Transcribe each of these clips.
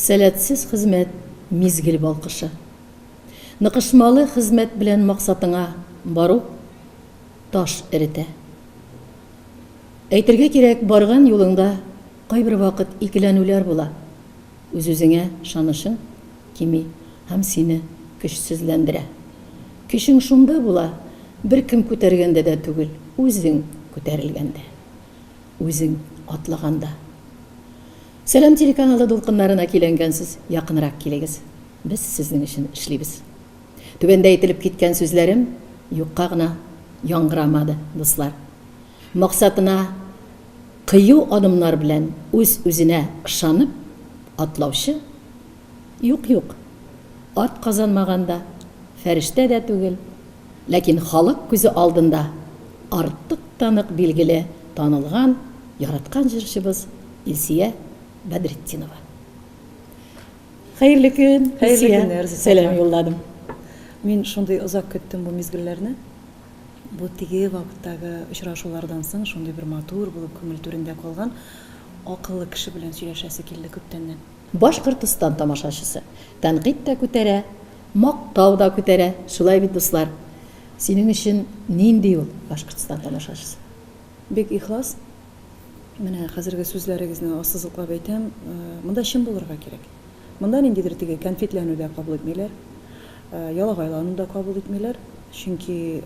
Сәләтсез хезмәт, мизгел балкышы. Ныкышмалы хезмәт белән максатыңа бару таш эретә. Әйтергә кирәк, барган юлыңда кайбер вакыт икеләнүләр була, үз-үзеңә ышанычың кими һәм сине көчсезләндерә. Көчең шунда була, беркем күтәргәндә дә түгел, үзең күтәрелгәндә, үзең атлаганда. Сәлам телеканалы дулкыннарына киләнгәнсез, якынрак килегез. Без сезнең өчен эшлибез. Түбәндә әйтелеп киткән сүзләрем юкка гына яңгырамады, дуслар. Максатына кыю адымнар белән үз-үзенә ышанып атлаучы, юк-юк, ат казанмаган да, фәрештә дә түгел, ләкин халык күзе алдында артык та нык билгеле, танылган, яраткан җырчыбыз Илсия Бәдретдинова. Хәерле көн, Хәерле Илсия. көннәр, Зифа Сәлам апа. юлладым. Мин шундый озак көттем бу мизгелләрне. Бу теге вакыттагы очрашулардан соң шундый бер матур булып күңел түрендә калган акыллы кеше белән сөйләшәсе килде күптәннән. Башкортостан тамашачысы тәнкыйть тә күтәрә, мактау да күтәрә, шулай бит, дуслар? Синең өчен нинди ул Башкортстан тамашачысы? Бик ихлас. Менә хәзерге сүзләрегезне ассызыклап әйтәм, монда чын булырга кирәк. Монда ниндидер теге кәнфитләнү дә кабул итмиләр, ялагайлану да кабул итмиләр, чөнки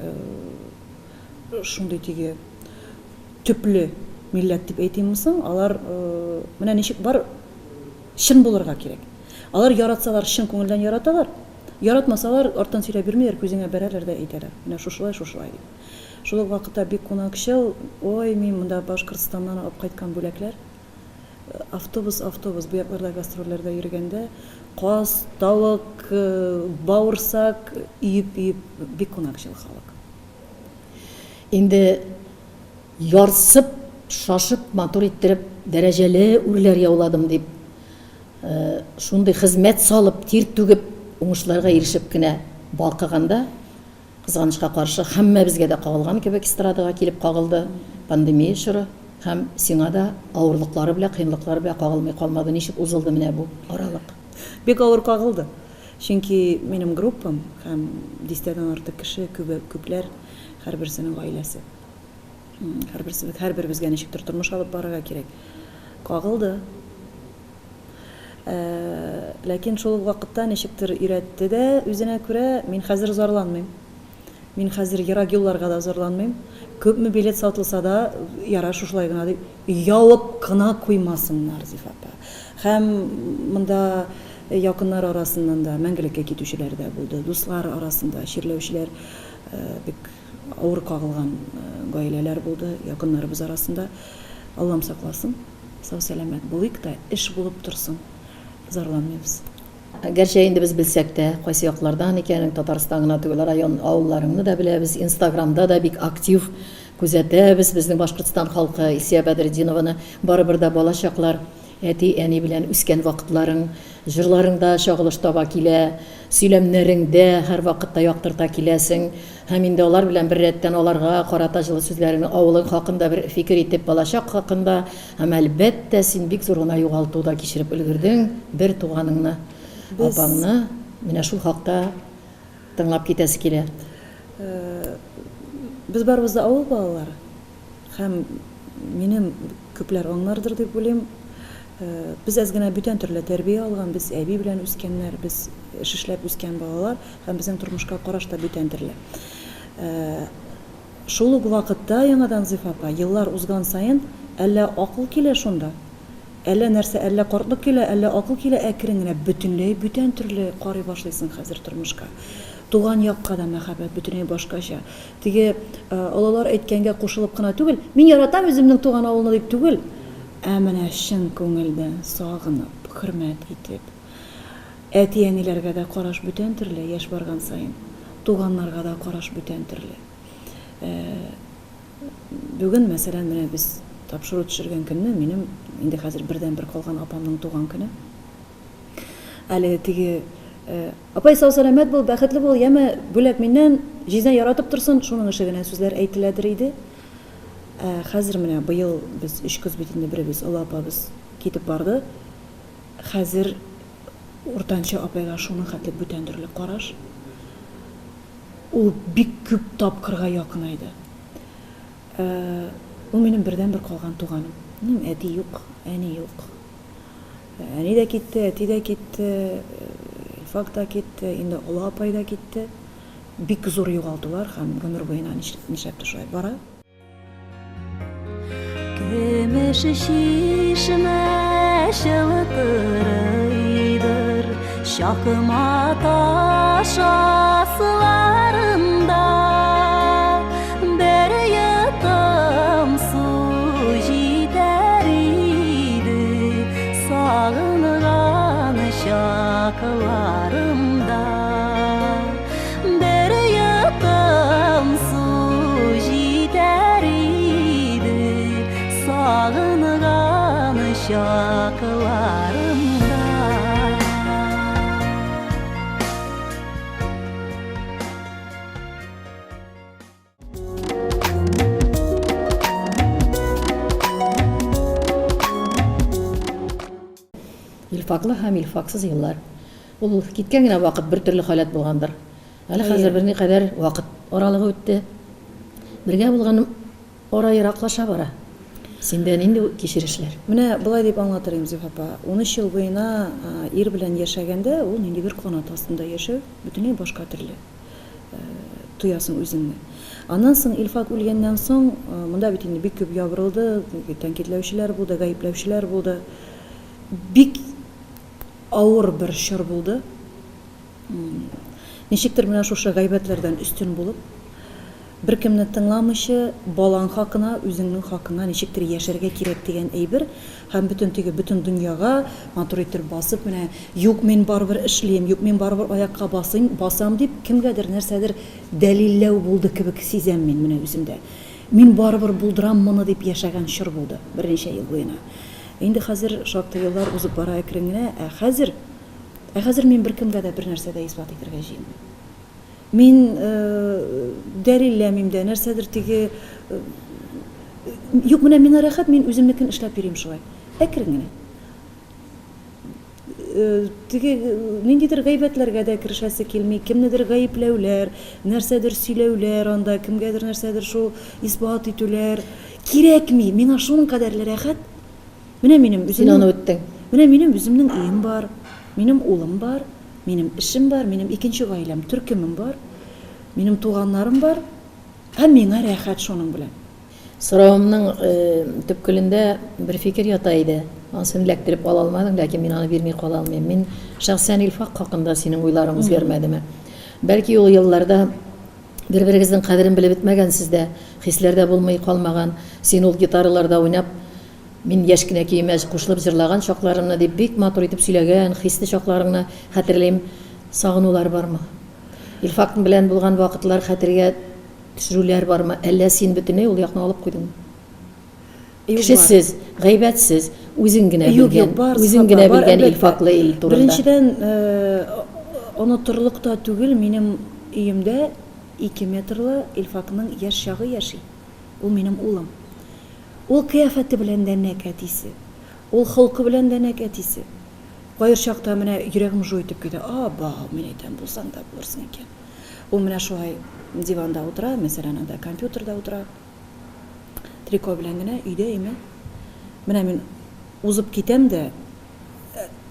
шундый теге төпле милләт дип әйтимме соң, алар менә ничек бар, чын булырга кирәк. Алар яратсалар, чын күңелдән яраталар, яратмасалар, арттан сөйләп йөрмиләр, күзеңә бәрәләр дә әйтәләр, менә шушылай, шушылай дип. Шул ук вакытта бик кунакчыл. Ой, мин монда Башкортстаннан алып кайткан бүләкләр. Автобус, автобус, бу якларда гастрольләрдә йөргәндә каз, тавык, бавырсак өеп-өеп, бик кунакчыл халык. Инде ярсып, шашып, матур иттереп, дәрәҗәле үрләр яуладым дип, шундый хезмәт салып, тир түгеп, уңышларга ирешеп кенә балкыганда, Кызганычка каршы, һәммәбезгә дә кагылган кебек эстрадага килеп кагылды пандемия чоры һәм сиңа да авырлыклары белән, кыенлыклары белән кагылмый калмады. Ничек узылды менә бу аралык? Бик авыр кагылды. Чөнки минем группам һәм дистәдән артык кеше, күбе, күпләр, һәрберсенең гаиләсе. Һәрберсе, һәрберебезгә ничектер тормыш алып барырга кирәк. Кагылды. Ләкин шул ук вакытта ничектер өйрәтте дә үзенә күрә, мин хәзер зарланмыйм. Мин хәзер ерак юлларга да зарланмыйм. Күпме билет сатылса да, ярар, шушылай гына дип, явып кына куймасыннар, Зифа апа. Һәм монда якыннар арасыннан да мәңгелеккә китүчеләр дә булды, дуслар арасында чирләүчеләр бик авыр кагылган гаиләләр булды, якыннарыбыз арасында. Аллам сакласын. Сау-сәламәт булыйк та, эш булып торсын, зарланмыйбыз. Гәрчә инде без белсәк тә, кайсы яклардан икәнең, Татарстан гына түгел, район, авылларыңны да беләбез, Инстаграмда да бик актив күзәтәбез безнең Башкортстан халкы Илсөя Бәдретдинованы. Барыбер дә балачаклар, әти-әни белән үскән вакытларың җырларыңда чагылыш таба килә, сөйләмнәреңдә һәрвакытта яктырта киләсең. Һәм инде алар белән беррәттән аларга карата җылы сүзләреңне, авылың хакында бер фикер итеп, балачак хакында һәм, әлбәттә, син бик зур гына югалту да кичереп өлгердең, бер туганыңны, Без. апаңны. Менә шул хакта тыңлап китәсе килә. Без барыбыз да авыл балалары. Һәм минем күпләр аңлардыр дип уйлыйм, без әз генә бүтән төрле тәрбия алган, без әби белән үскәннәр, без эш эшләп үскән балалар һәм безнең тормышка караш та бүтән төрле. Шул ук вакытта яңадан, Зифа апа, еллар узган саен әллә акыл килә шунда, әллә нәрсә, әллә картлык килә, әллә акыл килә, әкрен генә бөтенләй бүтән төрле карый башлыйсың хәзер тормышка. Туган якка да мәхәббәт бөтенләй башкача. Теге олылар әйткәнгә кушылып кына түгел, мин яратам үземнең туган авылны дип түгел, ә менә чын күңелдән сагынып, хөрмәт итеп. Әти-әниләргә дә караш бүтән төрле, яшь барган саен. Туганнарга да караш бүтән төрле. Бүген, мәсәлән, менә без тапшыру төшергән көнне минем инде хәзер бердәнбер калган апамның туган көне. Әле теге Апай, сау-сәламәт бул, бәхетле бул, яме, бүләк миннән, җизнәй яратып торсын, шуның ише генә сүзләр әйтеләдер иде. Ә хәзер менә быел без өч кыз бит инде, беребез, олы апабыз китеп барды. Хәзер Уртанчы апайга шуның хәтле бүтән төрле караш. Ул бик күп тапкырга якынайды. Ул минем бердәнбер калган туганым. Минем әти юк, әни юк. Әни дә китте, әти дә китте, Илфак та китте, инде олы апай да китте. Бик зур югалтулар һәм гомер буена нишләптер шулай бара. Көмеш чишмә чылтырыйдыр Чакма таш асларында Бер йотым су җитәр иде Сагынган чакларымда Бер йотым су җитәр иде Сагынган чакларымда. Илфаклы һәм илфаксыз еллар. Ул киткән генә вакыт бер төрле халәт булгандыр. Әле хәзер берникадәр вакыт аралыгы үтте. Бергә булган ара ераклаша бара. Синдә нинди кичерешләр? Менә болай дип аңлатыр идем, Зифа апа. 13 ел буена ир белән яшәгәндә, ул ниндидер канат астында яшәү, бөтенләй башка төрле тоясың үзеңне. Аннан соң Илфак үлгәннән соң, монда бит инде бик күп ябырылды, тәнкыйтьләүчеләр булды, гаепләүчеләр булды. Бик авыр бер чор булды. Ничектер менә шушы гайбәтләрдән өстен булып, беркемне тыңламыйча, балаң хакына, үзеңнең хакыңа ничектер яшәргә кирәк дигән әйбер һәм бөтен теге бөтен дөньяга матур иттереп басып, менә юк, мин барыбер эшлим, юк, мин барыбер аякка басыйм, басам дип, кемгәдер нәрсәдер дәлилләү булды кебек сизәм мин менә үземдә. Мин барыбер булдырам моны дип яшәгән чор булды берничә ел буена. Инде хәзер шактый еллар узып бара әкрен генә, ә хәзер, ә хәзер мин беркемгә дә бернәрсә дә исбат итәргә җыенмыйм. Мин дәлилләмим дә, нәрсәдер теге Юк, менә миңа рәхәт, мин үземнекен эшләп йөрим шулай. Әкрен генә. Теге ниндидер гайбәтләргә дә керешәсе килми, кемнедер гаепләүләр, нәрсәдер сөйләүләр анда, кемгәдер нәрсәдер шул исбат итүләр кирәкми. Миңа шуның кадәрле рәхәт. Менә минем Син үземнең аны үттең. Менә минем үземнең өем бар, минем улым бар, минем эшем бар, минем икенче гаиләм, төркемем бар, минем туганнарым бар. Һәм миңа рәхәт шуның белән. Соравымның төпкелендә бер фикер ята иде. Анысын эләктереп ала алмадың, ләкин мин аны бирми кала алмыйм. Мин шәхсән Илфак хакында синең уйларың үзгәрмәдеме? Бәлки ул елларда бер-берегезнең кадерен белеп бетмәгәнсез дә, хисләр дә булмый калмаган. Син ул гитараларда уйнап, мин яшь кенә көемә кушылып җырлаган чакларымны дип бик матур итеп сөйләгән, хисле чакларыңны хәтерлим. Сагынулар бармы? Илфак белән булган вакытлар хәтергә төшерүләр бармы? Әллә син бөтенләй ул якны алып куйдыңмы? Кешесез, гайбәтсез, үзең генә белгән, үзең генә белгән Илфаклы ил турында. Беренчедән, онытырлык та түгел, минем өемдә 2 метрлы Илфакның яшь чагы яши. Ул минем улым. Ул кыяфәте белән дә нәкъ әтисе. Ул холкы белән дә нәкъ әтисе. Кайер чакта менә йөрәгем жу итеп китә, абау, мин әйтәм, булсаң да булырсың икән. Ул менә шулай диванда утыра, мәсәлән, анда компьютерда утыра. Трико белән генә өйдә име. Менә мин узып китәм дә,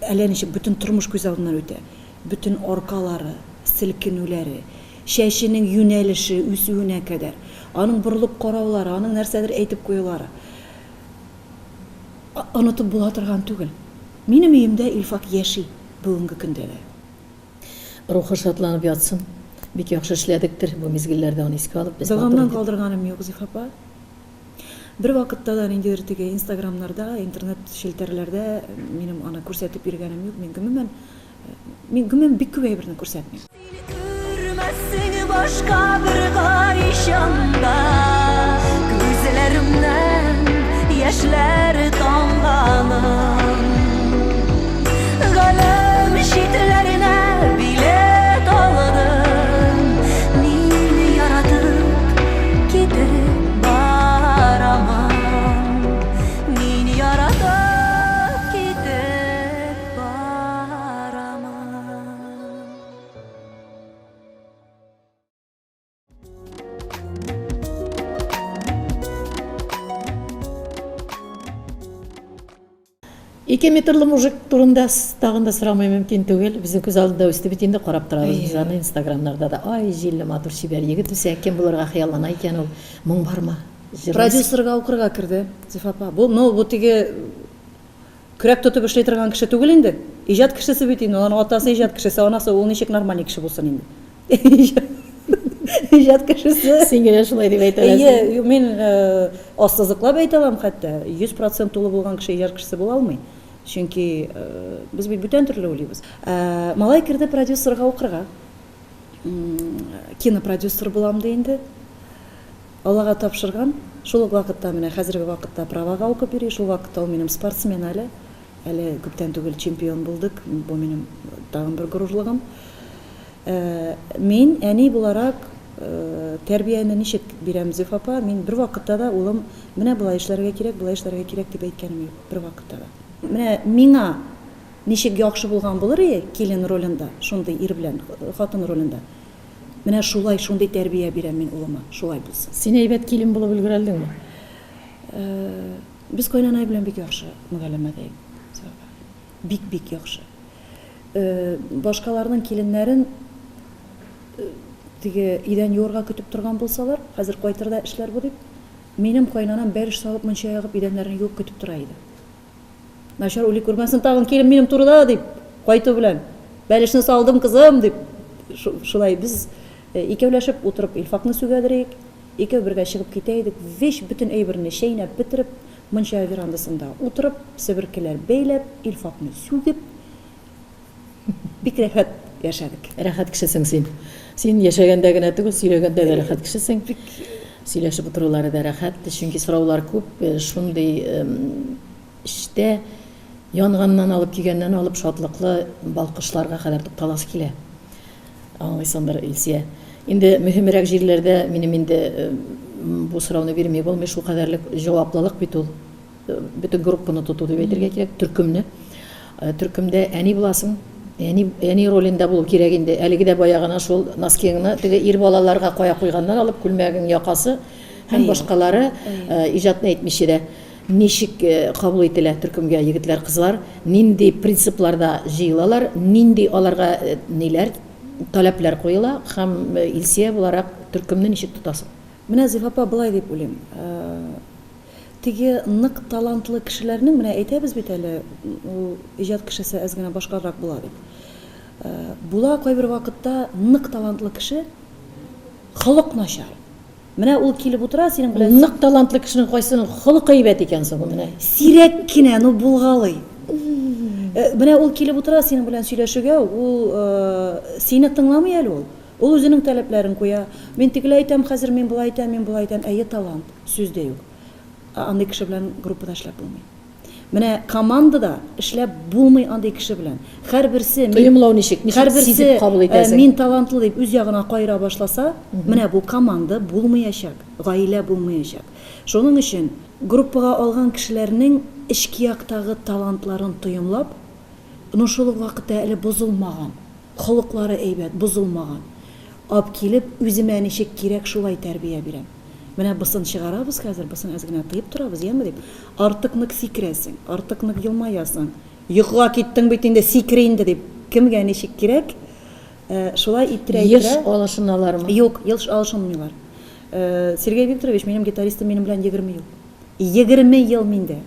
әллә ничек бөтен тормыш күз алдыннан үтә. Бөтен аркалары, селкенүләре, чәченең юнәлеше, үсүенә кадәр, аның борылып караулары, аның нәрсәдер әйтеп куюлары. Онытып була торган түгел. Минем өемдә Илфак яши бүгенге көндә дә. Рухы шатланып ятсын. Бик яхшы эшләдектер, бу мизгелләрдә аны искә алып, без матур Догамнан итеп. калдырганым юк, Зифа апа. Бервакытта да ниндидер теге инстаграмнарда, интернет челтәрләрдә минем аны күрсәтеп йөргәнем юк. Мин гомумән Мин гомумән бик күп әйберне күрсәтмим. Син күрмәссең башка бер кайчан да Күзләремнән яшьләр тамганын. Галәм читләренә билет алдым, Мин яратып китеп барамын. Мин яратып китеп барамын. Ике метрлы мужик турында тагын да сорамый мөмкин түгел. Безнең күз алдында үсте бит инде, карап торабыз без аны инстаграмнарда да. Ай, җилле, матур, чибәр егет үсә. Кем булырга хыяллана икән ул? Моң бармы? Җырлыйсың? Продюсерга укырга керде Зифа апа. Бу, ну, бу теге көрәк тотып эшли торган кеше түгел инде. Иҗат кешесе бит инде. Аның атасы иҗат кешесе, анасы ул ничек нормальный кеше булсын инде. Иҗат кешесе. Син генә шулай дип әйтә аласың. Әйе, мин ассызыклап әйтә алам хәтта, 100% тулы булган кеше иҗат кешесе була алмый. Чөнки без бит бүтән төрле уйлыйбыз. Малай керде продюсерга укырга. Кинопродюсер булам ди инде. Аллага тапшырган. Шул ук вакытта менә хәзерге вакытта правага укып йөри, шул вакытта ул минем спортсмен әле. Әле күптән түгел чемпион булдык, бу минем тагын бер горурлыгым. Мин, әни буларак, тәрбияне ничек бирәм, Зөф апа, мин бервакытта да, улым, менә болай эшләргә кирәк, болай эшләргә кирәк дип әйткәнем юк, бервакытта да. Менә миңа ничек яхшы булган булыр ие, килен ролендә, шундый ир белән, хатын ролендә. Менә шулай, шундый тәрбия бирәм мин улыма, шулай булсын. Син әйбәт килен булып өлгерә алдыңмы? Без кайнанай белән бик яхшы мөгаләмәдә идек, Зөф апа. Бик-бик яхшы. Башкаларның киленнәрен теге идән юарга көтеп торган булсалар, хәзер кайтыр да эшләр бу дип, минем кайнанам бәлеш салып, мунча ягып, идәннәрне юып көтеп тора иде. Начар уйлый күрмәсен тагын килен минем турыда дип, кайту белән. Бәлешне салдым, кызым, дип. Шулай без икәүләшеп утырып Илфакны сүгәдер идек. Икәү бергә чыгып китә идек, вещь бөтен әйберне чәйнәп бетереп, мунча верандасында утырып, себеркеләр бәйләп, Илфакны сүгеп, бик рәхәт яшәдек. Рәхәт кешесең син. Син яшәгәндә генә түгел, сөйләгәндә дә рәхәт кешесең. Бик сөйләшеп утырулары да рәхәт, чөнки сораулар күп, шундый эчтә янганнан алып, көйгәннән алып, шатлыклы балкышларга кадәр тукталасы килә. Аңлыйсыңдыр, Илсия. Инде мөһимрәк җирләрдә минем инде бу сорауны бирми булмый, шул кадәрлек җаваплылык бит ул. Бөтен группаны тоту дип әйтергә кирәк, төркемне. Төркемдә әни буласың, әни, әни ролендә булу кирәк инде. Әлеге дә бая гына шул носкиңны теге ир балаларга кая куйганнан алып, күлмәгең якасы һәм башкалары иҗатны әйтмичә дә. Ничек кабул ителә төркемгә егетләр, кызлар, нинди принципларда җыелалар, нинди аларга ниләр, таләпләр куела һәм Илсия буларак төркемне ничек тотасың? Менә, Зифа апа, болай дип уйлыйм. Теге нык талантлы кешеләрнең, менә әйтәбез бит әле, ул иҗат кешесе әз генә башкарак була дип. Була кайбер вакытта нык талантлы кеше, холык начар. Менә ул килеп утыра синең белән. Нык талантлы кешенең кайсының холкы әйбәт икән соң менә? Сирәк кенә, ну булгалый. Менә ул килеп утыра синең белән сөйләшүгә, ул сине тыңламый әле ул. Ул үзенең таләпләрен куя. Мин тегеләй әйтәм, хәзер мин болай әйтәм, мин болай әйтәм. Әйе, талант, сүз дә юк. Ә андый кеше белән группада эшләп булмый. Менә командада эшләп булмый андый кеше белән. Һәрберсе мин Тоемлау ничек? Ничек һәрберсе сизеп кабул итәсең? мин талантлы дип үз ягына каера башласа, менә бу команда булмыячак, гаилә булмыячак. Шуның өчен группага алган кешеләрнең эчке яктагы талантларын тоемлап, но шул ук вакытта әле бозылмаган, холыклары әйбәт, бозылмаган, ап килеп, үземә ничек кирәк шулай тәрбия бирәм. Менә бысын чыгарабыз хәзер, бысын әз генә тыеп торабыз, яме, дип. Артык нык сикерәсең, артык нык елмаясың. Йокыга киттең бит инде, сикер инде, дип. Кемгә ничек кирәк, шулай иттерә-иттерә. Еш алышыналармы? Юк, еш алышынмыйлар. Сергей Викторович, минем гитаристым минем белән 20 ел. 20 ел миндә.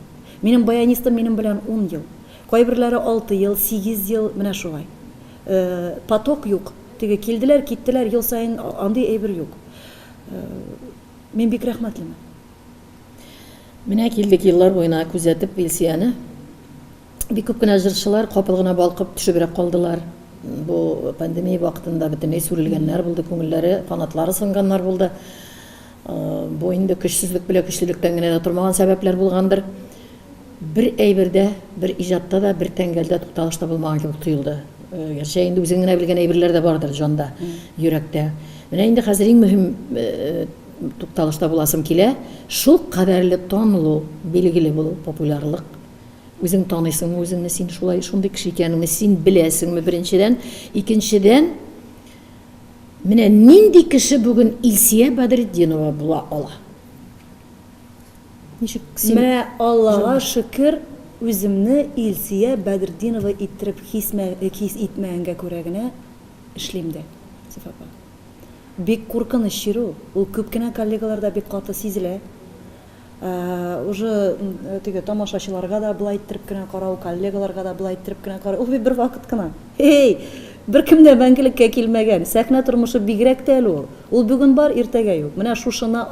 Минем баянистым минем белән ун ел. Кайберләре алты ел, сигез ел, менә шулай. Поток юк. Теге килделәр, киттеләр, ел саен андый әйбер юк. Мин бик рәхмәтлемен. Менә килдек еллар буена күзәтеп Илсияне. Бик күп кенә җырчылар капыл гына балкып төшебрәк калдылар. Бу пандемия вакытында бөтенләй сүрелгәннәр булды, күңелләре, канатлары сынганнар булды. Бу инде көчсезлек белән көчлелектән генә дә тормаган сәбәпләр булгандыр. Бер әйбердә, бер иҗатта да, бер тәңгәлдә тукталыш та булмаган кебек тоелды. Гәрчә инде үзең генә белгән әйберләр дә бардыр җанда, йөрәктә. Менә инде хәзер иң мөһим тукталышта буласым килә. Шул кадәрле танылу, билгеле булу, популярлык. Үзең таныйсыңмы үзеңне, син шулай, шундый кеше икәнеңне син беләсеңме, беренчедән. Икенчедән, менә нинди кеше бүген Илсия Бәдретдинова була ала? Ничек син? Менә Аллага шөкер, Үземне Илсөя Бәдретдинова иттереп хисмә, хис итмәгәнгә күрә генә эшлим дә, Зифа апа. Бик куркыныч чир ул. Ул күп кенә коллегаларда бик каты сизелә. Уже теге тамашачыларга да болай иттереп кенә карау, коллегаларга да болай иттереп кенә карау, ул бит бер вакыт кына. Эй, беркем дә мәңгелеккә килмәгән. Сәхнә тормышы бигрәк тә әле ул. Ул бүген бар, иртәгә юк. Менә шушыны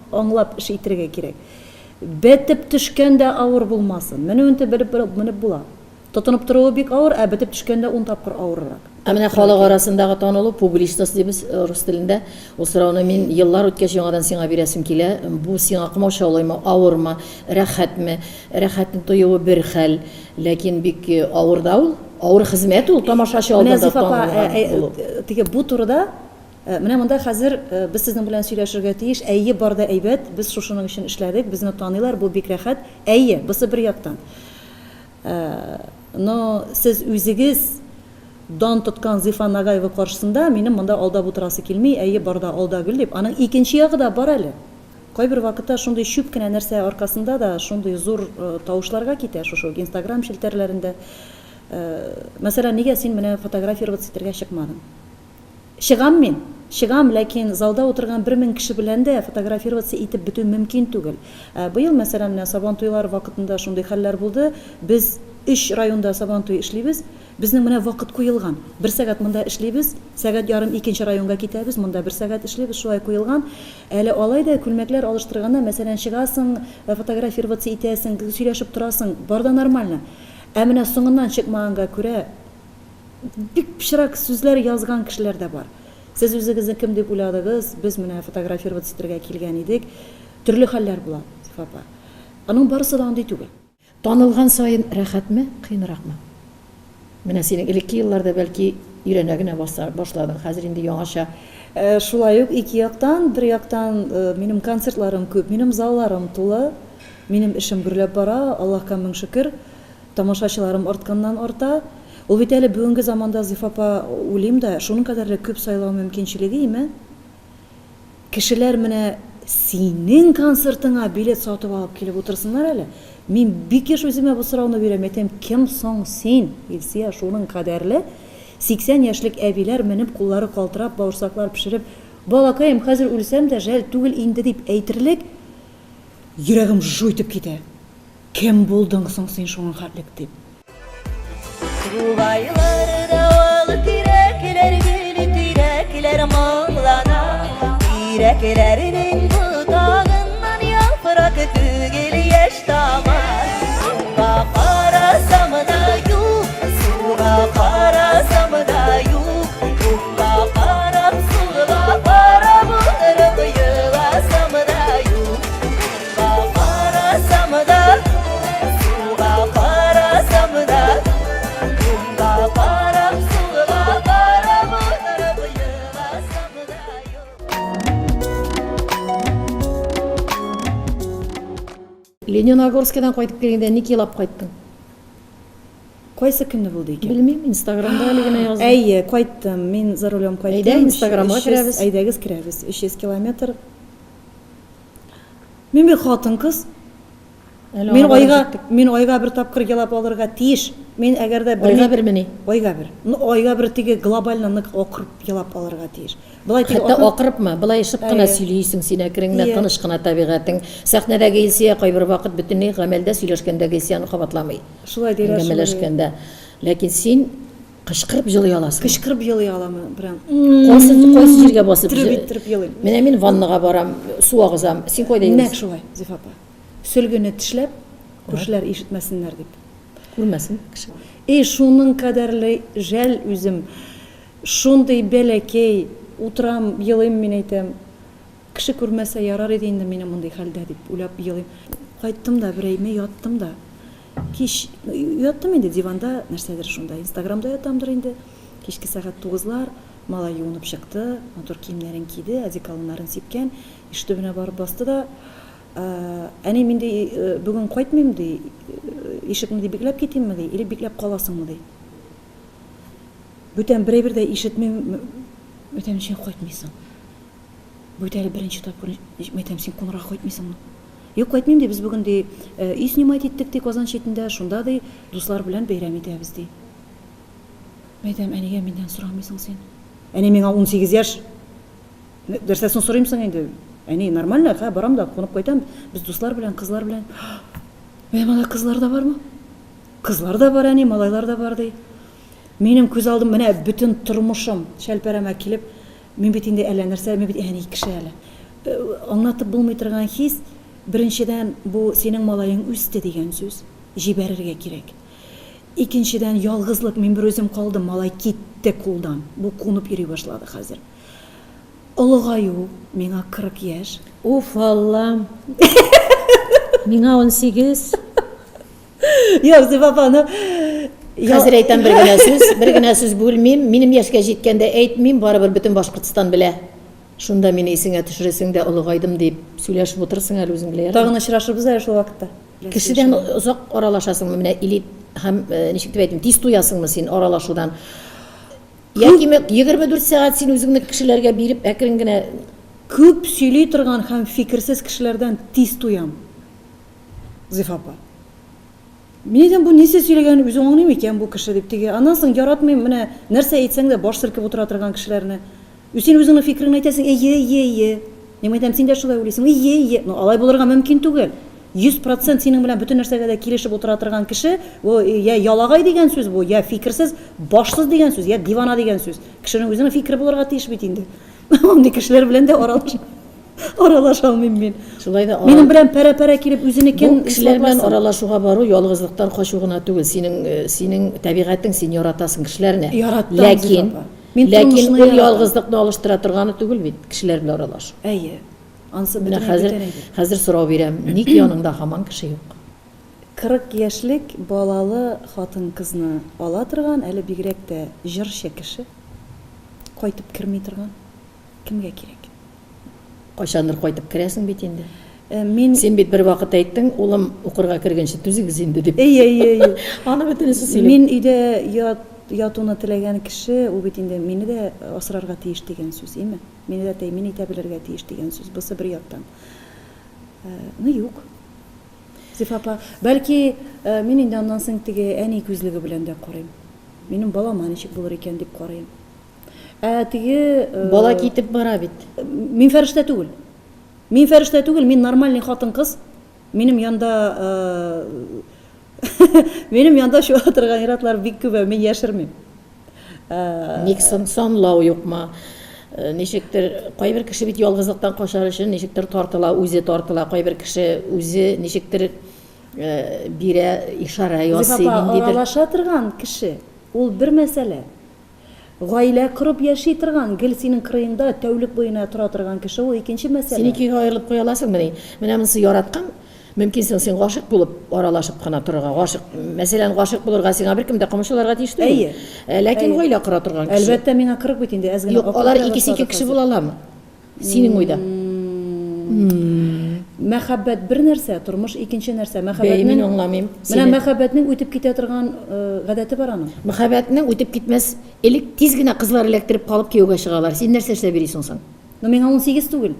аңлап эш итергә кирәк. Бетеп төшкән дә авыр булмасын. Менүен те белеп менеп була. Тотынып торуы бик авыр, ә бетеп төшкәндә ун тапкыр авыррак. Ә менә халык арасындагы танылу, публичность дибез рус телендә, ул сорауны мин еллар үткәч яңадан сиңа бирәсем килә. Бу сиңа комачаулыймы, авырмы, рәхәтме? Рәхәтне тоюы бер хәл, ләкин бик авыр да ул. Авыр хезмәт ул, тамашачы Менә алдында Зифа апа, танылган булу. теге бу турыда, менә монда хәзер без сезнең белән сөйләшергә тиеш, әйе, бар да әйбәт, без шушының өчен эшләдек, безне таныйлар, бу бик рәхәт. Әйе, бусы бер яктан. Но сез үзегез дан тоткан Зифа Нагаева каршысында минем монда алдап утырасы килми, әйе, бар да ал да гөл дип. Аның икенче ягы да бар әле. Кайбер вакытта шундый чүп кенә нәрсә аркасында да шундый зур тавышларга китә, шушы ук Инстаграм челтәрләрендә. Мәсәлән, нигә син менә фотографироваться итәргә чыкмадың? Чыгам мин, чыгам, ләкин залда утырган 1000 кеше белән дә фотографироваться итеп бетү мөмкин түгел. Ә быел, мәсәлән, менә Сабантуйлар вакытында шундый хәлләр булды, без өч районда Сабантуй эшлибез, безнең менә вакыт куелган. Бер сәгать монда эшлибез, сәгать ярым икенче районга китәбез, монда бер сәгать эшлибез, шулай куелган. Әле алай да күлмәкләр алыштырганда, мәсәлән, чыгасың, фотографироваться итәсең, сөйләшеп торасың, бар да нормально. Ә менә соңыннан чыкмаганга күрә, Бик пычрак сүзләр язган кешеләр дә бар. Сез үзегезне кем дип уйладыгыз, без менә фотографироваться итәргә килгән идек. Төрле хәлләр була, Зифа апа. Аның барысы да андый түгел. Танылган саен рәхәтме, кыенракмы? Менә синең элекке елларда бәлки өйрәнә генә башладың, хәзер инде яңача. Шулай ук ике яктан, бер яктан минем концертларым күп, минем залларым тулы, минем эшем гөрләп бара, Аллаһка мең шөкер. Тамашачыларым артканнан арта. Ул бит әле бүгенге заманда, Зифа апа, уйлыйм да, шуның кадәрле күп сайлау мөмкинчелеге име? Кешеләр менә синең концертыңа билет сатып алып килеп утырсыннар әле. Мин бик еш үземә бу сорауны бирәм, әйтәм, кем соң син, Илсөя, шуның кадәрле 80 яшьлек әбиләр менеп, куллары калтырап, бавырсаклар пешереп, балакаем, хәзер үлсәм дә жәл түгел инде дип әйтерлек, йөрәгем жу итеп китә. Кем булдың соң син шуның хәтлек дип. Тугайларда ал тирәкләр, гөл тирәкләр моңлана. Тирәкләрнең ботагыннан яфрак түгел яшь тама. Уңга карасам да юк, сулга карасам да юк. Уңга карап, сулга карап утырып еласам да юк. Карасам да, суга карасам да, уңга карап, сулга карап утырып еласам да юк. Лениногорскидан кайтып килгәндә ник елап кайттың? Кайсы көнне булды икән? Белмим, Инстаграмда әле генә яздым. Әйе, кайттым. Мин за рулем кайттым. Әйдә, Инстаграмга керәбез. Әйдәгез, керәбез. 300 километр. Мин бит хатын-кыз. Мин айга, мин айга бер тапкыр елап алырга тиеш. Мин әгәр дә бер Айга бермени? Айга бер. Ну, айга бер теге глобально нык акырып елап алырга тиеш. Былай теге Хәтта акырыпмы? Былай шып кына сөйлисең син әкрен генә, тыныч кына табигатең. Сәхнәдәге Илсөя кайбер вакыт бөтенләй гамәлдә сөйләшкәндәге Илсөяне кабатламый. Шулай диләр, шулай. Әңгәмәләшкәндә. Ләкин син Кычкырып елый аласың. Кычкырып елый алам, прям. Кайсы кайсы җиргә басып? Иттереп иттереп елыйм. Менә мин ваннага барам, су агызам. Син кайда елыйсың? Нәкъ шулай, Зифа апа. Сөлгене тешләп, күршеләр ишетмәсеннәр дип. Күрмәсен кеше. И шуның кадәрле жәл үзем. Шундый бәләкәй, утырам, елыйм, мин әйтәм. Кеше күрмәсә ярар иде инде мине мондый хәлдә дип уйлап елыйм. Кайттым да бер әйме яттым да. Кич яттым инде диванда, нәрсәдер шунда, инстаграмда ятамдыр инде. Кичке сәгать тугызлар, малай юынып чыкты, матур киемнәрен киде, одеколоннарын сипкән, ишек төбенә барып басты да, Әни, мин ди, бүген кайтмыйм, ди, ишекне ди бикләп китимме, ди, или бикләп каласыңмы, ди. Бүтән бер әйбер дә ишетмим, бүтән ничек кайтмыйсың? Бу бит әле беренче тапкыр, мәйтәм, син кунарга кайтмыйсыңмы? Юк, кайтмыйм, ди, без бүген, ди, өй снимать иттек, ди, Казан читендә, шунда, ди, дуслар белән бәйрәм итәбез, ди. Мин әйтәм, ә нигә миннән сорамыйсың син? Әни, миңа 18 яшь. Нәрсәсен сорыйм соң инде? Әни, нормально, хә, барам да, кунып кайтам. Без дуслар белән, кызлар белән. Мин әйтәм, анда кызлар да бармы? Кызлар да бар, әни, малайлар да бар, ди. Минем күз алдым, менә бөтен тормышым шәлпәрәмә килеп, мин бит инде әллә нәрсә, мин бит әни кеше әле. Аңлатып булмый торган хис, беренчедән, бу синең малаең үсте дигән сүз, җибәрергә кирәк. Икенчедән, ялгызлык, мин берүзем калдым, малай китте кулдан, бу кунып йөри башлады хәзер. Олыгаю, миңа 40 яшь. Уф, Аллам! Миңа 18. Юк, Зифа апа, ну... Хәзер әйтәм бер генә сүз, бер генә сүз бүлмим. Минем яшькә җиткәндә әйтмим, барыбер бөтен Башкортстан белә. Шунда мине исеңә төшерәсең дә, олыгайдым дип сөйләшеп утырсың әле үзең белә. Тагын очрашырбыз әле шул вакытта. Кешедән озак аралашасыңмы менә или һәм ничек дип әйтим, тиз туясыңмы син аралашудан? Яки 24 сәгать син үзеңне кешеләргә биреп әкрен генә Күп сөйли торган һәм фикерсез кешеләрдән тиз туям. Зифа апа. Мин әйтәм, бу нәрсә сөйләгәнен үзе аңлый микән бу кеше дип теге. Аннан соң яратмыйм, менә нәрсә әйтсәң дә баш селкеп утыра торган кешеләрне. Син үзеңнең фикереңне әйтәсең, әйе, әйе, әйе. Мин әйтәм, син дә шулай уйлыйсың, әйе, әйе. Ну, алай булырга мөмкин түгел. 100% синең белән бөтен нәрсәгә дә килешеп утыра торган кеше, бу я ялагай дигән сүз бу, я фикерсез, башсыз дигән сүз, я дивана дигән сүз. Кешенең үзенең фикере булырга тиеш бит инде. Андый кешеләр белән дә аралаш аралаша алмыйм мин. Шулай да Минем белән пәрә-пәрә килеп үзенекен Бу кешеләр белән аралашуга бару ялгызлыктан качу гына түгел. Синең э, синең табигатең, син яратасың кешеләрне. Яратам, Ләкин Зифа апа. Мин ләкин тормышны ул яратам. ялгызлыкны алыштыра торганы түгел бит, кешеләр белән аралашу. Әйе. Ансы Менә бөтен хәзер бүтән әйбер. хәзер сорау бирәм. Ник яныңда һаман кеше юк? 40 яшьлек балалы хатын-кызны ала торган, әле бигрәк тә җырчы кеше, кайтып керми торган кемгә кирәк? Кайчандыр кайтып керәсең бит инде. Э, мин Син бит бервакыт әйттең, улым укырга кергәнче түзегез инде дип. Әйе, әйе, әйе. Аны бөтенесе сөйли. Мин өйдә ят, ятуны теләгән кеше, ул бит инде мине дә асрарга тиеш дигән сүз, име? Мине дә тәэмин итә белергә тиеш дигән сүз. Бусы бер яктан. Э, ну юк. Зифа апа, бәлки, э, мин инде аннан соң теге әни күзлеге белән дә карыйм. Минем балама ничек булыр икән дип карыйм. Ә теге... Бала китеп бара бит. Мин фәрештә түгел. Мин фәрештә түгел, мин нормальный хатын-кыз. Минем янда минем янда чуа торган ир-атлар бик күп, мин яшермим. Ник соң санлау юкмы? Ничектер, кайбер кеше бит ялгызлыктан качар өчен ничектер тартыла, үзе тартыла, кайбер кеше үзе ничектер бирә, ишарә ясый, ниндидер. Аралаша торган кеше, ул бер мәсьәлә. Гаилә корып яши торган, гел синең кырыеңда тәүлек буена тора торган кеше ул икенче мәсьәлә. Син икегә аерылып куя аласыңмыни? Менә монысы яраткан, мөмкинсең син гашыйк булып аралашып кына торырга, гашыйк, мәсәлән, гашыйк булырга сиңа беркем дә комачауларга тиеш түгел. Әйе. Ләкин гаилә кора торган кеше. Әлбәттә, миңа 40 бит инде, әз генә Юк, алар икесе ике кеше була аламы? Синең уйда. Мәхәббәт бер нәрсә, тормыш икенче нәрсә. Мәхәббәтнең Бәй, мин аңламыйм. Менә мәхәббәтнең үтеп китә торган гадәте бар аның. Мәхәббәтнең үтеп китмәс. Элек тиз генә кызлар эләктереп калып кияүгә чыгалар. Син нәрсә эшләп йөрисең соң? Ну, миңа 18 түгел.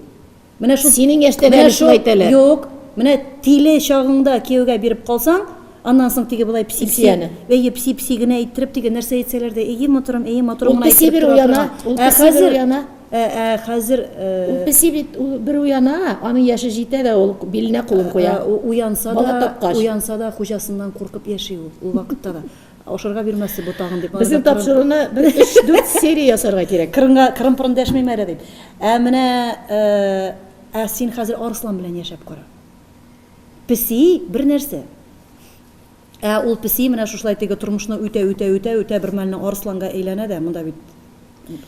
Менә шул Синең яшьтә дә әле шулай әйтәләр. Юк. Менә тиле чагыңда кияүгә биреп калсаң, аннан соң теге болай пси-пси. Илсөяне. Әйе, пси-пси генә әйттереп, теге нәрсә әйтсәләр дә, әйе, матурым, әйе, матурым Ул гына песи әйттереп бер тора уяна, торган. ул Ә песи бер хәзер, уяна. ә, ә хәзер, Ул песи бит, ул бер уяна, аның яше җитә дә, ул биленә кулын куя. Уянса Бала да, тапкач. уянса да хуҗасыннан куркып яши ул, ул вакытта да. Ашарга бирмәс бу тагын дип. Безнең тапшыруны бер өч-дүрт серия ясарга кирәк. Кырынга кырын-пырын дәшмим әле дип. Ә менә ә син хәзер арыслан белән яшәп кара. Песи бер нәрсә. Ә ул песи менә шушылай теге тормышны үтә үтә үтә үтә бер мәлне арысланга әйләнә дә, монда бит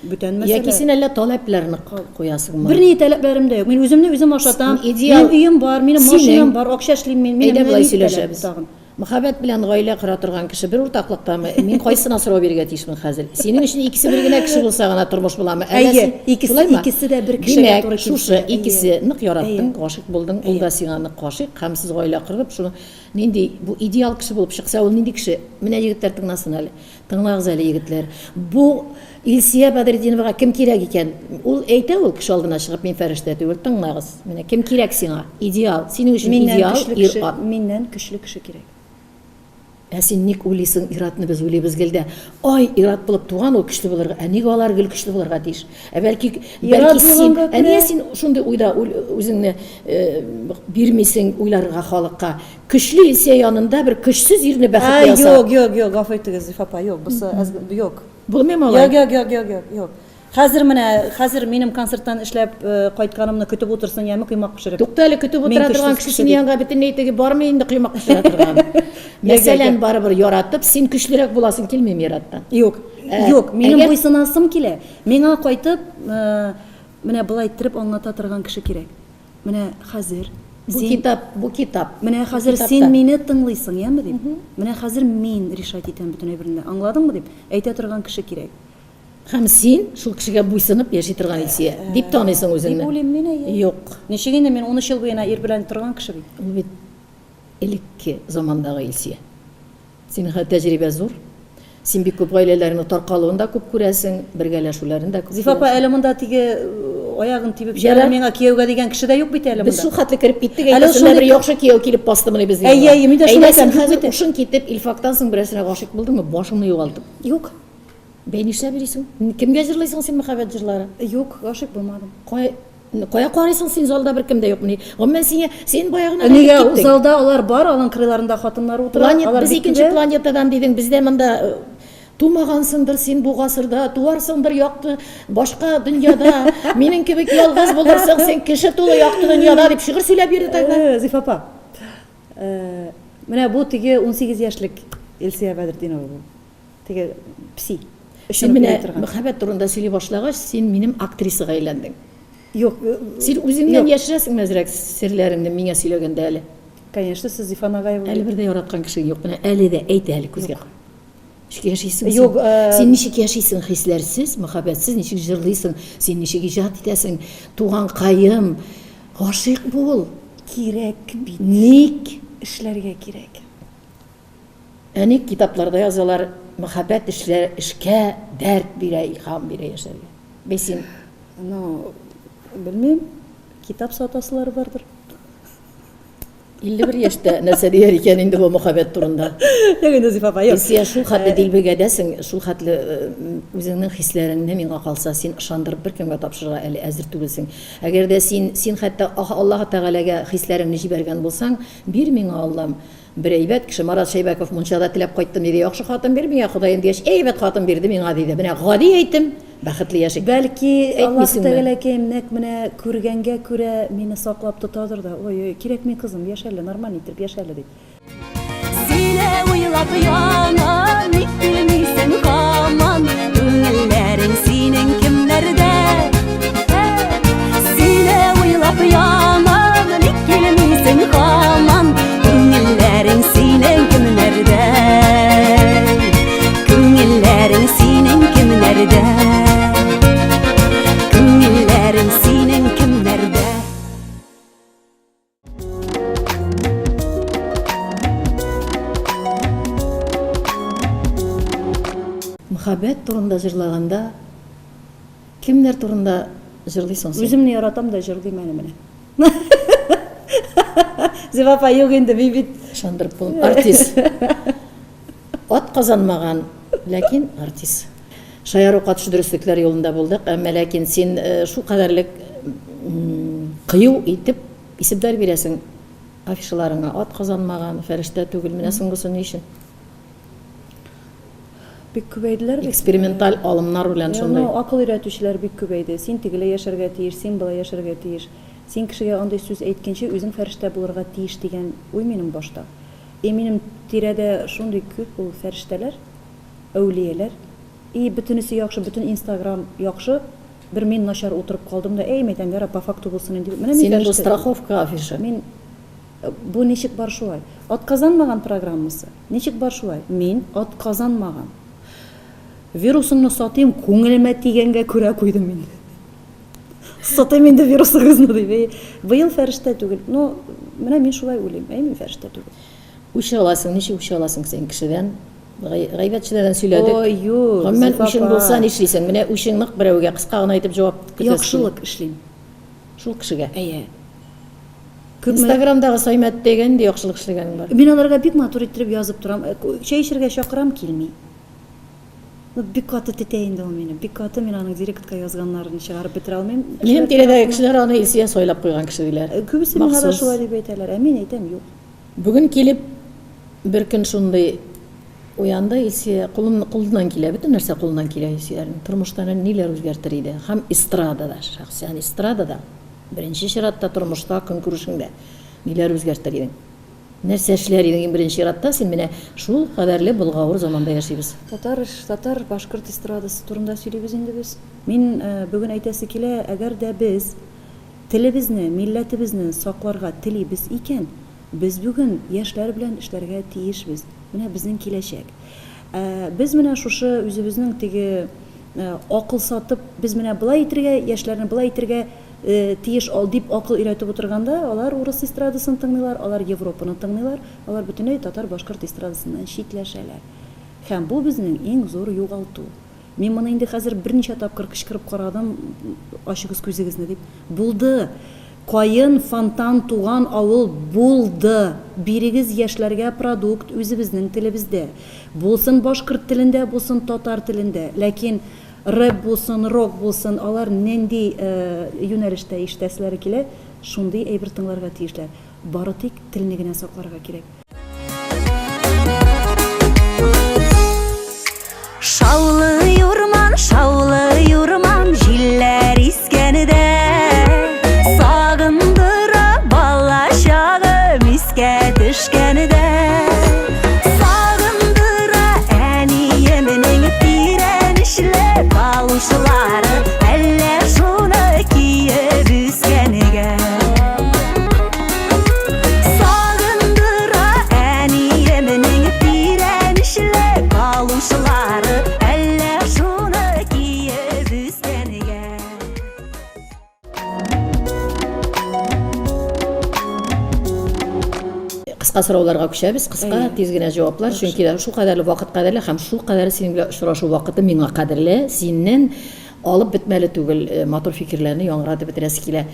бүтән мәсьәлә. Яки син әллә таләпләр нык куясыңмы? Берни таләпләрем дә юк. Мин үземне үзем ашатам. Идеал. Минем өем бар, минем машинам бар, акча эшлим мин. Әйдә болай сөйләшәбез. Мәхәббәт белән гаилә кора торган кеше бер уртаклыктамы? Мин кайсына сорау бирергә тиешмен хәзер? Синең өчен икесе бер генә кеше булса гына тормыш буламы? Әллә син икесе, икесе дә бер кешегә туры килсә. Димәк, шушы икесе нык яраттың, гашыйк булдың, ул да сиңа нык гашыйк һәм сез гаилә корып, шуны нинди бу идеал кеше булып чыкса, ул нинди кеше? Менә егетләр тыңласын әле. Тыңлагыз әле, егетләр. Бу Илсия Бәдретдиновага кем кирәк икән? Ул әйтә ул кеше алдына чыгып, мин фәрештә түгел. Тыңлагыз. Менә кем кирәк сиңа? Идеал. Синең өчен идеал ир-ат. Миннән көчле кеше кирәк. Ә син ник уйлыйсың, ир-атны без уйлыйбыз гел дә, ай, ир-ат булып туган ул көчле булырга, ә нигә алар гел көчле булырга тиеш? Ә бәлки, бәлки син, ә нигә син шундый уйда үзеңне бирмисең уйларга халыкка? Көчле Илсөя янында бер көчсез ирне бәхетле ясау. Юк, юк, юк, гафу итегез, Зифа апа, юк, бусы әз, юк. Булмыймы алай? Юк, юк, юк, юк, юк, юк. Хәзер менә, хәзер минем концерттан эшләп кайтканымны көтеп утырсын, яме коймак пешереп. Тукта әле, көтеп утыра торган кеше синең янга бөтенләй теге бармый инде коймак пешерә торган. Мәсәлән, барыбер яратып, син көчлерәк буласың килмиме ир-аттан? Юк, юк, минем буйсынасым килә. Миңа кайтып, менә болай иттереп аңлата торган кеше кирәк. Менә хәзер Бу китап, бу китап. Менә хәзер син мине тыңлыйсың, яме дип. Менә хәзер мин решать итәм бөтен әйберне. Аңладыңмы дип әйтә торган кеше кирәк. Һәм син шул кешегә буйсынып яши торган Илсөя, дип таныйсың үзеңне. Дип уйлыйм мин, әйе. Юк. Ничек инде, мин 13 ел буена ир белән торган кеше бит. Ул бит элекке замандагы Илсөя. Синең хәзер тәҗрибә зур. Син бик күп гаиләләрнең таркалуын да күп күрәсең, бергәләшүләрен дә күп Зифа апа, күрәсең. әле монда теге аягын тибеп чыгар миңа кияүгә дигән кеше дә юк бит әле Без монда. шул хәтле кереп киттек, Әле әйтәсең лә, бер шундый яхшы кияү килеп бастымыни безнең Әйе, янга. әйе, мин дә шуны Әйдә, син әйтәм, юк хәзер бит. ушың китеп, Илфактан соң берәрсенә гашыйк булдыңмы, башыңны югалтып? Юк. Бәй, нишләп йөрисең? Кемгә җырлыйсың син мәхәббәт җырлары? Юк, гашыйк булмадым. Кая, кая карыйсың син, залда беркем дә юкмыни? Гомумән, сиңа, син бая гына Нигә, киттең. залда алар бар, алың кырыйларында хатыннар утыра, Планет, алар без бик икенче күбә. планетадан дидең, бездә монда э, тумагансыңдыр син бу гасырда, туарсыңдыр якты башка дөньяда, минем кебек ялгыз булырсың син кеше тулы якты дөньяда дип шигырь сөйләп йөрде тогда. Э, Зифа апа, э, менә бу теге 18 яшьлек Илсөя Бәдретдинова бу. Теге пси. Син менә мәхәббәт турында сөйли башлагач, син минем актрисага әйләндең. Юк. Син үзеңнән яшерәсеңме әзрәк серләреңне миңа сөйләгәндә әле? Конечно, сез Зифа Нагаева. Әле бер дә яраткан кешең юк. Менә әле дә әйт әле күзгә. Ничек яшисең син? Юк. Син ничек яшисең хисләрсез, мәхәббәтсез, ничек җырлыйсың? Син ничек иҗат итәсең? Туганкаем, гашыйк бул. Кирәк бит. Ник? Эшләргә кирәк. Ә ник китапларда язалар, мәхәббәт эшлә, эшкә дәрт бирә, илһам бирә яшәргә. Бәй син. Ну, белмим, китап сатасылары бардыр. 51 яшьтә нәрсә дияр икән инде бу мәхәббәт турында? Юк инде, Зифа апа, юк. Илсөя, шул хәтле дилбегәдәсең, шул хәтле үзеңнең хисләреңне миңа калса, син ышандырып беркемгә тапшырырга әле әзер түгелсең. Әгәр дә син, син хәтта Аллаһы Тәгаләгә хисләреңне җибәргән булсаң, бир миңа, Аллам, Бер әйбәт кеше, Марат Шәйбәков мунчада теләп кайттым, диде, яхшы хатын бир миңа, Ходаем, дигәч, әйбәт хатын бирде миңа, диде. Менә гади әйтем, бәхетле яшик. Бәлки, Аллаһ Әйтмисеңме? Тәгаләкәем нәкъ менә күргәнгә күрә мине саклап тотадыр да, ой-ой, кирәкми, кызым, яшә әле, нормально иттереп яшә әле, дип. Сине уйлап янам, ник килмисең һаман, Күңелләрең синең кемнәрдә? Сине уйлап янам, ник килмисең һаман, Күңелләрең синең кемнәрдә? Күңелләрең синең кемнәрдә? Күңелләрең синең кемнәрдә? Мөхәббәт турында җырлаганда кемнәр турында җырлыйсың син? Үземне яратам да җырлыйм әле менә. Зифа апа, юк инде, мин бит Ышандырып булмый. Артист. Ат казанмаган, ләкин артист. Шаяру катыш дөреслекләр юлында булдык, әмма ләкин син шулкадәрлек кыю итеп исемнәр бирәсең афишаларыңа. Ат казанмаган, фәрештә түгел. Менә соңгысы ни өчен? Бик күбәйделәр бит. Эксперименталь алымнар белән шундый. Ну, акыл өйрәтүчеләр бик күбәйде. Син тегеләй яшәргә тиеш, син болай яшәргә тиеш. Син кешегә андый сүз әйткәнче, үзең фәрештә булырга тиеш дигән уй минем башта. И минем тирәдә шундый күп ул фәрештәләр, әүлияләр. И бөтенесе яхшы, бөтен инстаграм яхшы, бер мин начар утырып калдым да, әй, мәйтәм, ярар, по факту булсын инде дип. Менә мин Синең бу фәрештә. страховка афишы. Мин бу ничек бар шулай. Атказанмаган программасы. Ничек бар шулай. Мин атказанмаган. Вирусыңны сатыйм, күңелемә тигәнгә күрә куйдым инде. Сатыйм инде вирусыгызны дип. Әй, быел фәрештә түгел. Ну, менә мин шулай уйлыйм. Әй, мин фәрештә түгел. Үч аласың, ничек үч аласың син кешедән? Гайбәтчеләрдән сөйләдек. Ой, юк, Гомумән, Зифа үчең апа. булса нишлисең? Менә үчең нык берәүгә кыска гына итеп җавап көтәсең. Яхшылык эшлим. Шул кешегә. Әйе. Күпме Инстаграмдагы Саймәттәйгә нинди яхшылык эшләгәнең бар? Мин аларга бик матур иттереп язып торам. Чәй эчәргә чакырам, килми. Ну, бик каты тетә инде ул мине. Бик каты мин аның директка язганнарын чыгарып бетерә алмыйм. Минем Кешеләр тирәдәге тарафыннан. кешеләр аны Илсөя сайлап куйган кеше диләр. Күбесе миңа да Махсус. шулай дип әйтәләр. Ә мин әйтәм, юк. Бүген килеп, бер көн шундый уянды Илсөя, кулын, кулыннан килә, бөтен нәрсә кулыннан килә Илсөярнең. Тормышта ниләр үзгәртер иде. Һәм эстрадада, шәхсән эстрадада, беренче чиратта тормышта, көнкүрешеңдә ниләр үзгәртер идең? Нәрсә эшләр идең иң беренче чиратта син менә шул кадәрле болгавыр заманда яшибез. Татар, татар, башкорт эстрадасы турында сөйлибез инде без. Мин бүген әйтәсе килә, әгәр дә без телебезне, милләтебезне сакларга телибез икән, без бүген яшьләр белән эшләргә тиешбез. Менә безнең киләчәк. Ә без менә шушы үзебезнең теге акыл сатып, без менә болай итергә, яшьләрне болай итергә тиеш ал дип акыл өйрәтеп утырганда, алар урыс эстрадасын тыңлыйлар, алар Европаны тыңлыйлар, алар бөтенләй татар-башкорт эстрадасыннан читләшәләр. Һәм бу безнең иң зур югалту. Мин моны инде хәзер берничә тапкыр кычкырып карадым, ачыгыз күзегезне дип. Булды! Каен, фонтан, туган авыл булды! Бирегез яшьләргә продукт үзебезнең телебездә. Булсын башкорт телендә, булсын татар телендә. Ләкин Рэп булсын, рок булсын, алар нинди юнәлештә ишетәселәре килә, шундый әйбер тыңларга тиешләр. Бары тик телне генә сакларга кирәк. Шаулый урман, шаулый урман, җилләр искәндә. Сагындыра бала чагым искә төшкәндә. Сагындыра әниемнең тирән эчле калушлары, әллә шуны киеп үскәнгә. Сагындыра әниемнең тирән эчле калушлары, әллә шуны киеп үскәнгә. Кыска сорауларга күчәбез, кыска, тиз генә җаваплар, чөнки шул кадәрле вакыт кадерле һәм шул кадәрле синең белән очрашу вакыты миңа кадерле, синнән алып бетмәле түгел, э, матур фикерләрне яңгыратып бетерәсе килә.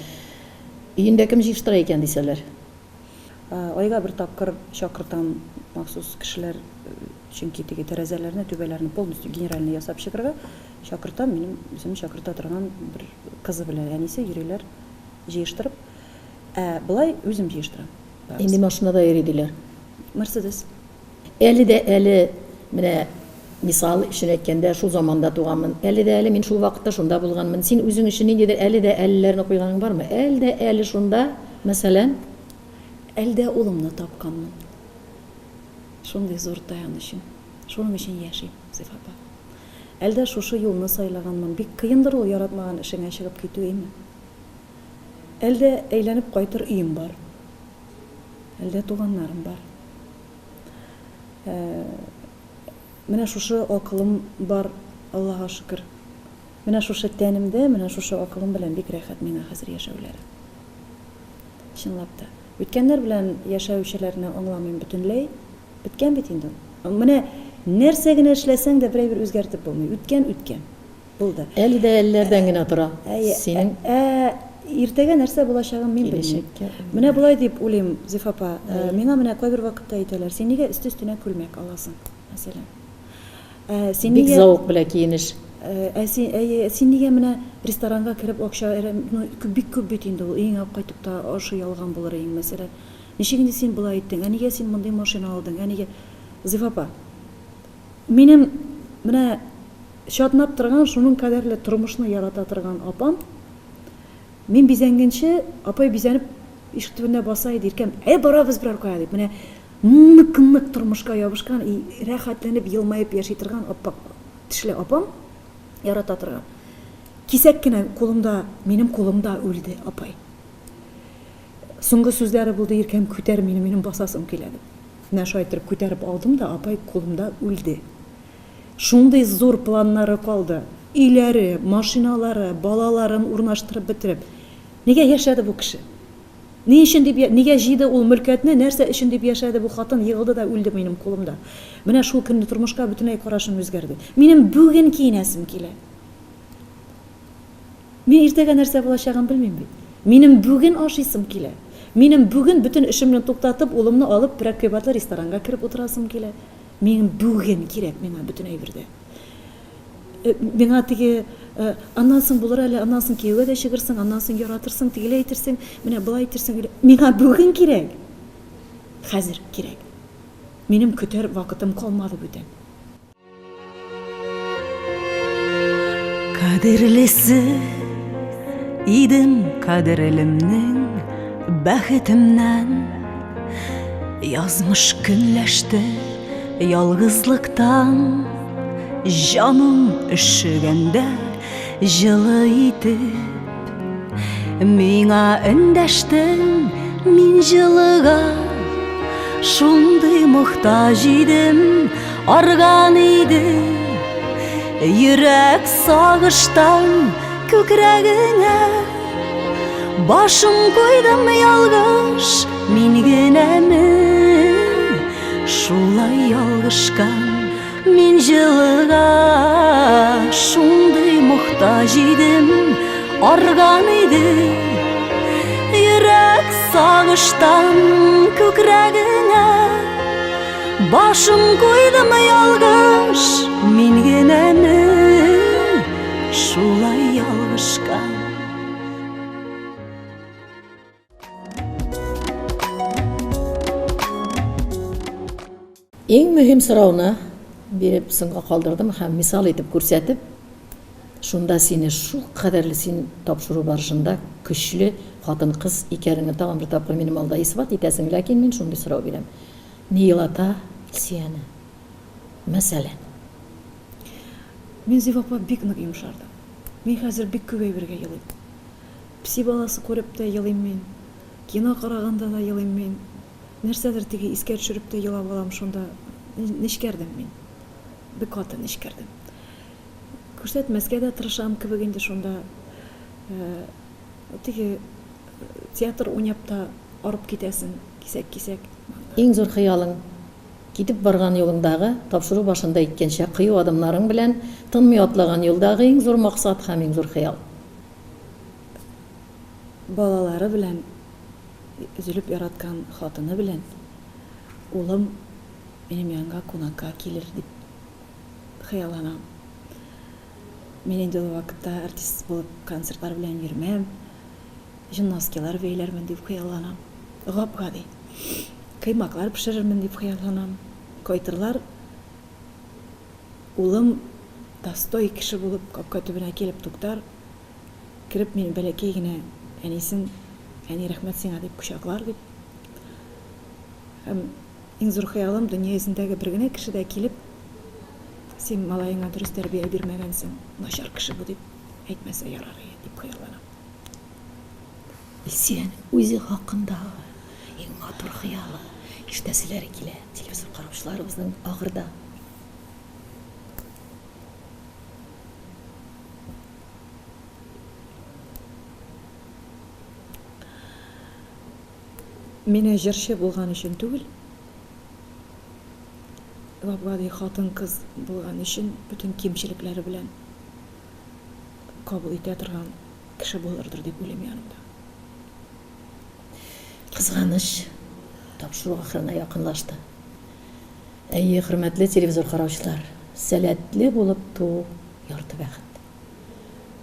Өендә кем җыештыра икән дисәләр? Айга бер тапкыр чакыртам махсус кешеләр, чөнки теге тәрәзәләрне, түбәләрне полностью генеральный ясап чыгарга чакыртам. Минем үзем чакырта торган бер кызы белән әнисе йөриләр җыештырып. Ә болай үзем җыештырам. Нинди машинада йөри диләр? Мерседес. Әле дә әле менә мисал өчен әйткәндә, шул заманда туганмын. Әле дә әле мин шул вакытта шунда булганмын. Син үзең өчен ниндидер әле дә әлеләрне куйганың бармы? Әле дә әле шунда, мәсәлән? Әле дә улымны тапканмын. Шундый зур таянычым. Шуның өчен яшим, Зифа апа. Әле дә шушы юлны сайлаганмын. Бик кыендыр ул яратмаган эшеңә чыгып китү, әйме? Әле дә әйләнеп кайтыр өем бар. Әле дә туганнарым бар. Менә шушы акылым бар, Аллага шөкер. Менә шушы тәнемдә, менә шушы акылым белән бик рәхәт миңа хәзер яшәүләре. Чынлап та. Үткәннәр белән яшәүчеләрне аңламыйм бөтенләй. Беткән бит инде ул. Менә нәрсә генә эшләсәң дә, бер әйбер үзгәртеп булмый. Үткән, үткән. Булды. Әле дә әлләрдән генә тора. Әйе. Синең. Ә иртәгә нәрсә булачагын мин белмим. Киләчәккә. Менә болай дип уйлыйм, Зифа апа. Миңа менә кайбер вакытта әйтәләр, син нигә өсте-өстенә күлмәк аласың, мәсәлән. Ә син Бик нигә зәвык белән киенеш. Ә син, әйе, син нигә менә ресторанга кереп акча әрәм, ну, бик күп бит инде ул, өеңә алып кайтып та ашый алган булыр идең, мәсәлән. Ничек инде син болай иттең, ә нигә син мондый машина алдың, ә нигә. Зифа апа, минем менә чатнап торган, шуның кадәрле тормышны ярата торган апам, мин бизәнгәнче, апай бизәнеп ишек төбендә баса иде, иркәм, әй, барабыз берәр кая дип, менә нык-нык тормышка ябышкан и рәхәтләнеп елмаеп яши торган аппак тешле апам, ярата торган. Кисәк кенә кулымда, минем кулымда үлде апай. Соңгы сүзләре булды, иркәм, күтәр мине, минем басасым килә дип. Менә шулай иттереп күтәреп алдым да, апай кулымда үлде. Шундый зур планнары калды. Өйләре, машиналары, балаларын урнаштырып бетереп. Нигә яшәде бу кеше? Ни өчен дип, нигә җыйды ул мөлкәтне, нәрсә өчен дип яшәде бу хатын, егылды да үлде минем кулымда. Менә шул көнне тормышка бөтенләй карашым үзгәрде. Минем бүген киенәсем килә. Мин иртәгә нәрсә булачагын белмим бит. Минем бүген ашыйсым килә. Минем бүген бөтен эшемне туктатып, улымны алып, берәр кыйбатлы ресторанга кереп утырасым килә. Минем бүген кирәк миңа бөтен әйбер дә. Миңа теге, аннан соң булыр әле, аннан соң кияүгә дә чыгырсың, аннан соң яратырсың, тегеләй итерсең, менә болай итерсең. Миңа бүген кирәк. Хәзер кирәк. Минем көтәр вакытым калмады бүтән. Кадерлесе идем кадерлемнең бәхетемнән. Язмыш көнләште ялгызлыктан. Җаным өшегәндә җылы итеп Миңа эндәштең, мин җылыга Шундый мохтаҗ идем, арган иде Йөрәк сагыштан күкрәгеңә Башым куйдым ялгыш, мин генәме Шулай ялгышкан Мин җылыга шундый мохтаҗ идем, арган иде. Йөрәк сагыштан күкрәгеңә башым куйдым ялгыш, мин генәме шулай ялгышкан. Иң мөһим сорауны биреп соңга калдырдым һәм мисал итеп күрсәтеп, шунда сине шулкадәрле син тапшыру барышында көчле хатын-кыз икәнеңне тагын бер тапкыр минем алда исбат итәсең, ләкин мин шундый сорау бирәм, ни елата Илсөяне? Мәсәлән. Мин, Зифа апа, бик нык йомшардым. Мин хәзер бик күп әйбергә елыйм. Песи баласы күреп тә елыйм мин, кино караганда да елыйм мин. Нәрсәдер теге искә төшереп тә елап алам шунда. Нечкәрдем мин. Бик каты нечкәрдем. Күрсәтмәскә дә тырышам кебек инде шунда. Теге театр уйнап та арып китәсең, кисәк-кисәк. Иң зур хыялың, китеп барган юлыңдагы, тапшыру башында әйткәнчә, кыю адымнарың белән тынмый атлаган юлдагы иң зур максат һәм иң зур хыял? Балалары белән Өзелеп яраткан хатыны белән улым минем янга кунакка килер дип хыялланам. Мин инде ул вакытта артист булып концертлар белән йөрмәм, җон носкилар бәйләрмен дип хыялланам. Гап-гади. Коймаклар пешерермен дип хыялланам. Кайтырлар, улым достой кеше булып капка төбенә килеп туктар. Кереп мин бәләкәй генә әнисен, әни рәхмәт сиңа дип кочаклар дип. Һәм иң зур хыялым дөнья йөзендәге бер генә кеше дә килеп, син малаеңа дөрес тәрбия бирмәгәнсең, начар кеше бу дип әйтмәсә ярар иде дип хыялланам. Илсөянең үзе хакындагы иң матур хыялы ишетәселәре килә телевизор караучыларыбызның ахырда. Мине җырчы булган өчен түгел, гап-гади хатын-кыз булган өчен бөтен кимчелекләре белән кабул итә торган кеше булырдыр дип уйлыйм янымда. Кызганыч, тапшыру ахырына якынлашты. Әйе, хөрмәтле телевизор караучылар, сәләтле булып туу ярты бәхет.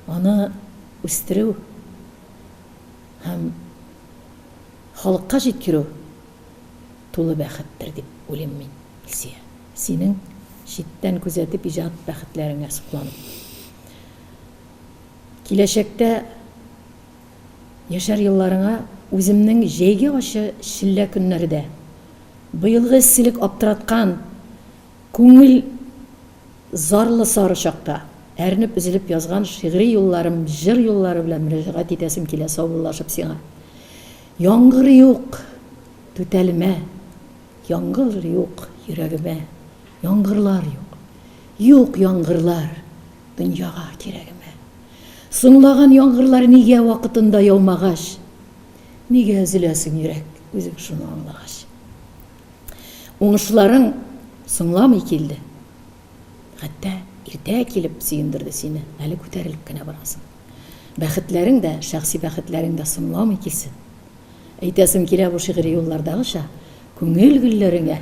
Аны үстерү һәм халыкка җиткерү тулы бәхеттер дип уйлыйм мин, Илсөя. Синең читтән күзәтеп иҗат бәхетләреңә сокланып. Киләчәктә яшәр елларыңа үземнең җәйге ачы челлә көннәрдә, быелгы эсселек аптыраткан күңел зарлы сары чакта, әрнеп-өзелеп язган шигъри юлларым, җыр юллары белән мөрәҗәгать итәсем килә саубуллашып сиңа. Яңгыр юк, түтәлемә, яңгыр юк, йөрәгемә, яңгырлар юк, юк яңгырлар, дөньяга кирәгемә. Соңлаган яңгырлар нигә вакытында яумагач? Нигә өзеләсең, йөрәк, үзең шуны аңлагач? Уңышларың соңламый килде. Хәтта иртә килеп сөендерде сине, әле күтәрелеп кенә барасың. Бәхетләрең дә, шәхси бәхетләрең дә соңламый килсен. Әйтәсем килә бу шигъри юллардагыча, күңел гөлләреңә,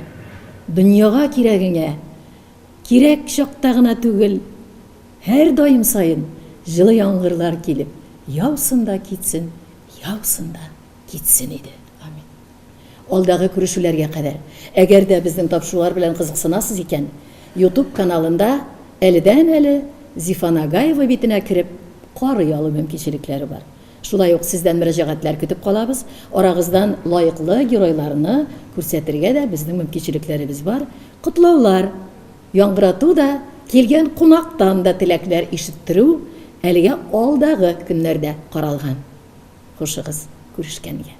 дөньяга кирәгеңә, кирәк чакта гына түгел, һәрдаим саен җылы яңгырлар килеп яусын да китсен, яусын да китсен иде. Амин. Алдагы күрешүләргә кадәр. Әгәр дә безнең тапшырулар белән кызыксынасыз икән, Ютуб каналында әледән-әле Зифа Нагаева битенә кереп карый алу мөмкинчелекләре бар. Шулай ук сездән мөрәҗәгатьләр көтеп калабыз. Арагыздан лаеклы геройларны күрсәтергә дә безнең мөмкинчелекләребез бар. Котлаулар яңгырату да, килгән кунактан да теләкләр ишеттерү әлегә алдагы көннәрдә каралган. Хушыгыз, күрешкәнгә.